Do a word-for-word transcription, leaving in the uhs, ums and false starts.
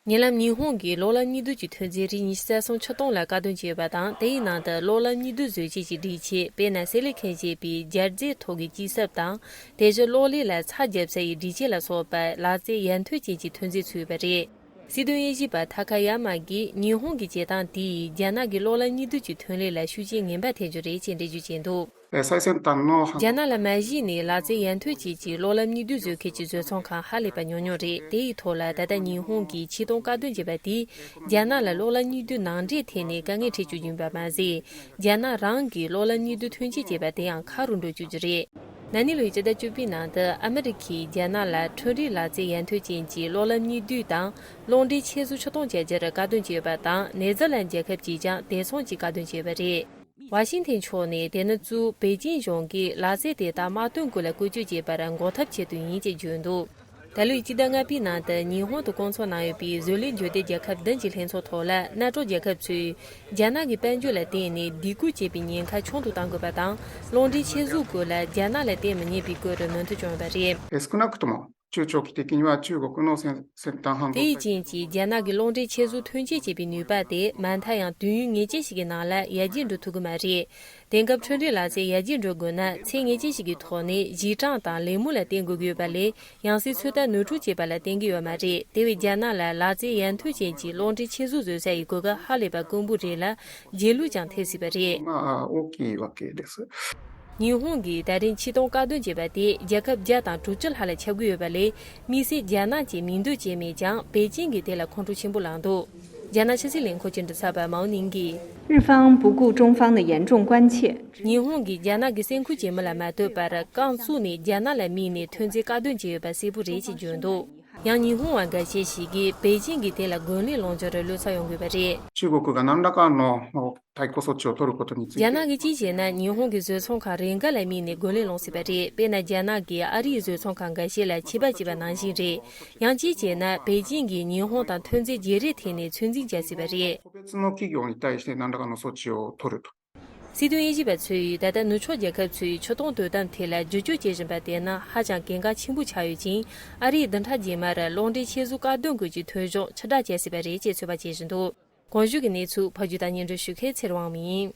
ཉེ་ལམ་ཉི་ཧོང་གིས་གློག་ལམ་གཉིས་ལྡན་གྱི་ཐོན་རྫས་རིགས་ཉི་ཤུ་རྩ་གསུམ་ཆིག་སྟོང་ལ་བཀག་སྡོམ་བྱས་ཡོད་པ་དང་། དེའི་ནང་དུ་གློག་ལམ་གཉིས་ལྡན་བཟོ་བྱེད་ཀྱི་སྒྲིག་ཆས། དཔེར་ན་སེ་ལེ་ཁེན་ཞེས་པའི་སྦྱར་རྫས་ཐོག་གི་སྐྱི་སྲབ་དང་། དེ་བཞིན་གློག་ཀླད་ལ་ཚ་རྒྱབ་ས་ཡི་སྒྲིག་ཆས་ལ་སོགས་པ་ལག་རྩལ་ཡར་ཐོན་ཅན་གྱི་ཐོན་རྫས་ཚུད་ཡོད་པ་རེད། སྲིད་དོན་དབྱེ་ཞིབ་པ་ཐ་ཁ་ཡ་མ་གིས་ཉི་ཧོང་གི་བྱེད་སྟངས་དེ་ཡིས་རྒྱ་ནག་གི་གློག་ལམ་གཉིས་ལྡན་གྱི་ཐོན་ལས་ལ་ཤུགས་རྐྱེན་ངན་པ་ཐེབས་རྒྱུ་རེད་ཅེས་འགྲེལ་བརྗོད་བྱས་འདུག། えー最先端の半 རྒྱ་ནག་ལ་མ་གཞི་ནས་ལག་རྩལ་ཡར་ཐོན་ཅན་གྱི་གློག་ལམ་གཉིས་ལྡན་བཟོ་མཁན་གྱི་བཟོ་ཚོང་ཁང་ཧ་ལས་པ་ཉུང་ཉུང་རེད། དེ་ཡི་ཐོག་ལ་ད་ལྟ་ཉི་ཧོང་གིས་ཆིག་སྟོང་བཀག་སྡོམ་བྱས་པ་དེས་རྒྱ་ནག་ལ་གློག་ལམ་གཉིས་ལྡན་ནང་འདྲེན་ཐད་ནས་དཀའ་ངལ་འཕྲད་བཅུག་རྒྱུ་ཡིན་པ་མ་ཟད། རྒྱ་ནག་རང་གིས་གློག་ལམ་གཉིས་ལྡན་ཐོན་སྐྱེད་བྱས་པ་དེའང་ཁ་རུ་འགྲོ་བཅུག་རྒྱུ་རེད། ན་ནིང་ལོའི་སྤྱི་ཟླ་བཅུ་པའི་ནང་དུ་ཨ་མི་རི་ཀས་རྒྱ་ནག་ལ་འཕྲུལ་རིག་ལག་རྩལ་ཡར་ཐོན་ཅན་གྱི་གློག་ལམ་གཉིས་ལྡན་དང་གློག་འདྲེན་ཆེད་བཟོ་ཆིག་སྟོང་བརྒྱད་བརྒྱ་བཀག་སྡོམ་བྱས་ཡོད་པ་དང་། ནེ་ཛར་ལན་རྒྱལ་ཁབ་ཀྱིས་ཀྱང་དེ་མཚུངས་ཀྱི་བཀག་སྡོམ་བྱས་ཡོད་པ་རེད། ཝ་ཤིང་ཐན་ཕྱོགས་ནས་དེ་ནི་གཙོས་པེ་ཅིན་གཞུང་གིས་ལག་རྩལ་དེ་དག་དམག་དོན་སྐོར་ལ་བཀོལ་སྤྱོད་བྱེད་པར་འགོག་ཐབས་ཆེད་དུ་ཡིན་ཅེས་བརྗོད་འདུག། ད་ལོའི་སྤྱི་ཟླ་ལྔ་པའི་ནང་དུ་ཉི་ཧོང་དུ་བསྐོང་ཚོགས་གནང་ཡོད་པའི་བཟོ་ལས་འབྱོར་ལྡན་རྒྱལ་ཁབ་བདུན་གྱི་ལྷན་ཚོགས་ཐོག་ལ། མནའ་གྲོགས་རྒྱལ་ཁབ་ཚོས་རྒྱ་ནག་གི་དཔལ་འབྱོར་ལ་བརྟེན་ནས་སྡིགས་སྐུལ་བྱེད་པའི་ཉེན་ཁ་ཆུང་དུ་གཏང་དགོས་པ་དང་། གློག་འདྲེན་ཆེད་བཟོའི་སྐོར་ལ་རྒྱ་ནག་ལ་བརྟེན་མི་ཉན་པའི་སྐོར་མོས་མཐུན་བྱུང་ཡོད་པ་རེད། え少なくとも中長期的には中国の先先端半導体 དེའི་རྐྱེན་གྱིས་རྒྱ་ནག་གི་གློག་འདྲེན་ཆེད་བཟོ་ཐོན་སྐྱེད་བྱེད་པའི་ནུས་པ་དེ་མ་མཐའ་ཡང་དུས་ཡུན་ངེས་ཅན་ཞིག་གི་ནང་ལ་ཡར་རྒྱས་འགྲོ་ཐུབ་ཀྱི་མ་རེད། དེང་སྐབས་འཕྲུལ་རིག་ལག་རྩལ་ཡར་རྒྱས་འགྲོ་དགོས་ན། ཚད་ངེས་ཅན་ཞིག་གི་ཐོག་ནས་གཞི་གྲངས་དང་ལད་མོ་ལ་བརྟེན་དགོས་ཀྱི་ཡོད་པ་ལས། ཡང་སྲིད་ཚོད་ལྟ་ནོར་འཁྲུལ་བྱེད་པ་ལ་བརྟེན་གྱི་ཡོད་མ་རེད། དེ་བས་རྒྱ་ནག་ལ་ལག་རྩལ་ཡར་ཐོན་ཅན་གྱི་གློག་འདྲེན་ཆེད་བཟོ་བཟོ་ས་ཡི་གོ་སྐབས་ཧ་ལས་པ་དཀོན་པོ་རེད་ལ། རྗེས་ལུས་ཀྱང་ཐེབས་སྲིད་པ་རེད། まあ大きいわけです。 ཉི་ཧོང་གིས་ད་རིང་ཆིག་སྟོང་བཀག་སྡོམ་བྱས་པ་དེས་རྒྱལ་ཁབ་བརྒྱ་དང་དྲུག་ཅུ་ལྷག་ལ་ཁྱབ་ཀྱི་ཡོད་པ་ལས། དམིགས་བསལ་རྒྱ་ནག་ཅེས་མིང་འདོན་བྱས་མེད་ཀྱང་། པེ་ཅིང་གིས་དེ་ལ་ཁོང་ཁྲོ་ཆེན་པོ་ལངས་འདུག། རྒྱ་ནག་ཕྱི་སྲིད་ལས་ཁུངས་ཀྱི་མགྲིན་ཚབ་པ་མའོ་ནིང་གིས། 日方不顾中方的严重关切。 ཉི་ཧོང་གིས་རྒྱ་ནག་གི་སེམས་ཁུར་ཇེ་མི་ལ་མ་ལྟོས་པར། རྐང་བཙུགས་ནས་རྒྱ་ནག་ལ་དམིགས་ནས་ཐོན་རྫས་བཀག་སྡོམ་བྱས་ཡོད་པ་གསལ་པོ་རེད་ཅེས་བརྗོད་འདུག། ཡང་ཉི་ཧོང་བ་འགའ་ཤས་ཤིག་གིས་པེ་ཅིང་གིས་དེ་ལ་རྒོལ་ལན་སློང་རྒྱུར་བློ་འཚབ་ཡོང་དགོས་པ་རེད། 中国が何らかの 対抗措置を取ることについて རྒྱ་ནག་གིས་ཅི་བྱས་ན་ཉི་ཧོང་གི་བཟོ་ཚོང་ཁང་རེ་འགའ་ལ་དམིགས་ནས་རྒོལ་ལན་སློང་སྲིད་པ་རེད། དཔེར་ན། རྒྱ་ནག་གིས་ཨ་རིའི་བཟོ་ཚོང་ཁང་འགའ་ཤས་ལ་ཆད་པ་བཅད་པ་ནང་བཞིན་རེད། ཡང་ཅི་བྱས་ན་པེ་ཅིང་གིས་ཉི་ཧོང་དང་ཐོན་རྫས་བརྗེ་རེས་ཐད་ནས་ཚོད་འཛིན་བྱ་སྲིད་པ་རེད། 個別の企業に対して何らかの措置を取ると。 སྲིད་དོན་དབྱེ་ཞིབ་པ་ཚོས། ད་ལྟ་ནུབ་ཕྱོགས་རྒྱལ་ཁབ་ཚོས་ཆིག་སྟོང་དོ་དམ་ཐད་ལ་བསྒྱུར་བཅོས་བྱེད་བཞིན་པ་དེ་ནི་ཧ་ཅང་གལ་འགངས་ཆེན་པོ་ཆགས་ཡོད་ཅིང་། ཨ་རིས་བདུན་ཕྲག་རྗེས་མར་གློག་འདྲེན་ཆེད་བཟོ་བཀག་སྡོམ་སྐོར་གྱི་ཐོན་གཞུང་ཕྱིར་བསྒྲགས་བྱེད་སྲིད་པ་རེད་ཅེས་ཚོད་དཔག་བྱེད་བཞིན་འདུག། གོང་ཞུས་ཀྱི་གནས་ཚུལ་ཕབ་སྒྱུར་དང་སྙན་སྒྲོན་ཞུ་མཁན་ཚེ་རིང་དབང་མོ་ཡིན།